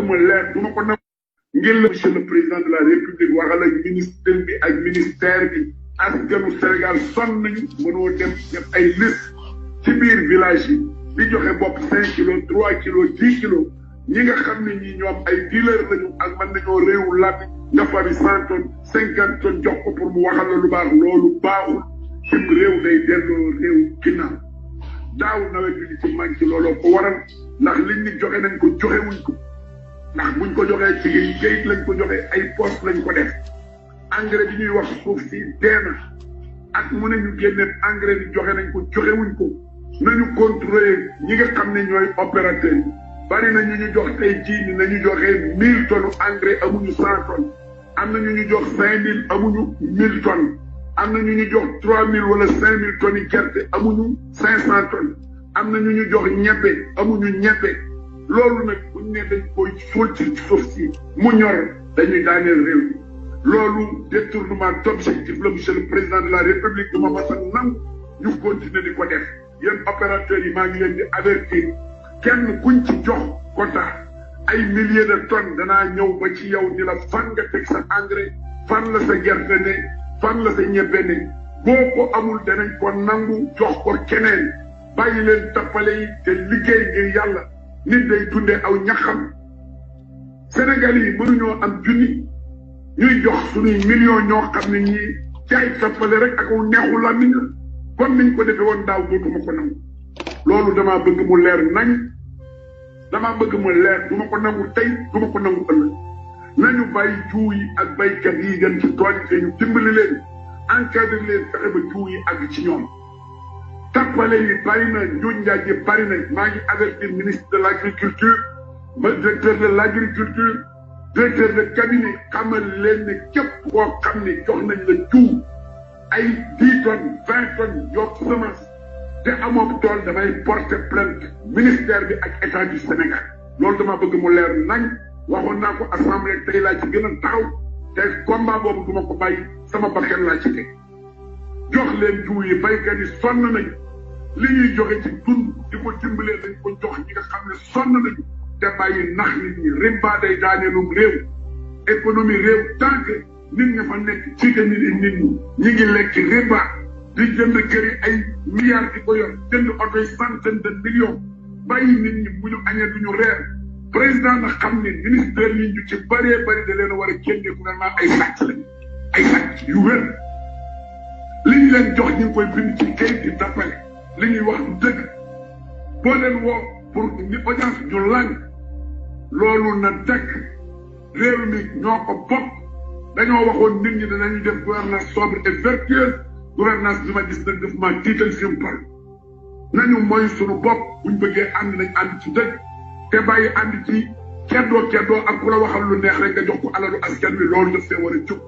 ma leer du ma ko nam ngir la monsieur le président de la république waxal ak ministre bi ak ministère bi askanu Sénégal sonn nañu mënoo dem def ay liste ci biir village yi di joxe bopp 5 kilos 3 kilos 10 kilos ñi nga xam ne ñi ñoom ay dealer lañu ak mën nañoo réewu làmmi nga fari 100 tonnes 50 tonnes jox ko pour mu waxal la lu baax loolu baaxul ci réew day delloo réew ginnaaw daaw nawet bi li ci manqué looloo ko waral ndax liñ ni joxe nañ ko joxe wuñ ko ndax buñ ko joxee ci géej lañ ko joxee ay poste lañ ko def engrais bi ñuy wax suuf si dee na at mu ne ñu génne engrais bi joxe nañ ko joxe wuñ ko nañu contrôler ñi nga xam ne ñooy opérateur yi bari na ñu jox tey jii ni nañu joxee 1000 tonnes engrais amuñu 100 tonnes am na ñu jox 5000 amuñu 1000 tonnes am na ñu jox 3000 wala 5000 tonnes yi gerte amuñu 500 tonnes am na ñu jox ñebbe amuñu ñebbe loolu nag buñ ne dañ koy fóol ci suuf si mu ñor dañuy daaneel réew mi loolu détournement d'objectif la monsieur le président de la république du ma mas a nangu ñu continuer di ko def yéen opérateurs yi maa ngi leen di avertir kenn kuñ ci jox quota ay milliers de tonnes danaa ñëw ba ci yow ni la fan nga teg sa engrais fan la sa gerte ne fan la sa ñebbe ne boo ko amul danañ ko nangu jox ko keneen bàyyi leen tappale yi te liggéey ngir yàlla nit day dundee aw ñaxam Sénégal yi mënuñoo am junni ñuy jox suñuy millions ñoo xam ne ñii jaay tappale rek ak aw neexu làmmiñ la comme niñ ko defee woon daaw dootuma ko nangu loolu damaa bëgg mu leer nañ damaa bëgg mu leer du ma ko nangu tey du ma ko nangu ëllëg nañu bàyyi jiw yi ak baykat yi dem ci tool yi te ñu dimbali leen encadré leen fexe ba jiw yi àgg ci ñoom tappale yi bari na njuuj njaaj yi bari na maa ngi avertir ministre de l' agriculture ba directeur de l' agriculture directeur de cabinet xamal leen ne képp koo xam ne jox nañ la jiw ay 10 tonnes 20 tonnes yokk semence te amoo tool damay porter plainte ministère bi ak état du Sénégal loolu dama bëgg mu leer nañ waxoon naa ko assemblée tey laa ci gën a taxaw te combat boobu duma ko bàyyi sama bakkan laa ci teg jox leen jiw yi baykat yi sonn nañu li ñuy joxe ci dund di ko dimbalee dañ ko jox ñi nga xam ne sonn nañu te bàyyi nax nit ñi riba day daaneelum réew économie réew tant que nit ña fa nekk ci nit ñi ngi lekk riba di jënd kër yi ay milliards di ko yor jënd oto yi centaine de millions bàyyi nit ñi bu ñu añee du ñu reer président na xam ne ministère yi ñu ci bëree bëri da leen a war a génne gouvernement ay sàcc lañu ay sàcc yu wér li ñu leen jox ñu ngi koy bind ci kayit di tappale li ñuy wax du dëgg boo leen woo pour ni audience ñu làng loolu na dëkk réew mi ñoo ko bokk dañoo waxoon nit ñi danañu def gouvernance sobre et vertueuse gouvernance bi ma gis nag daf maa tiital fi mu toll nañu mooy sunu bopp buñ bëggee ànd nañ ànd ci dëgg te bàyyi ànd ci keddoo ak ku la waxal lu neex rek nga jox ko alalu askan wi loolu daf see war a jóg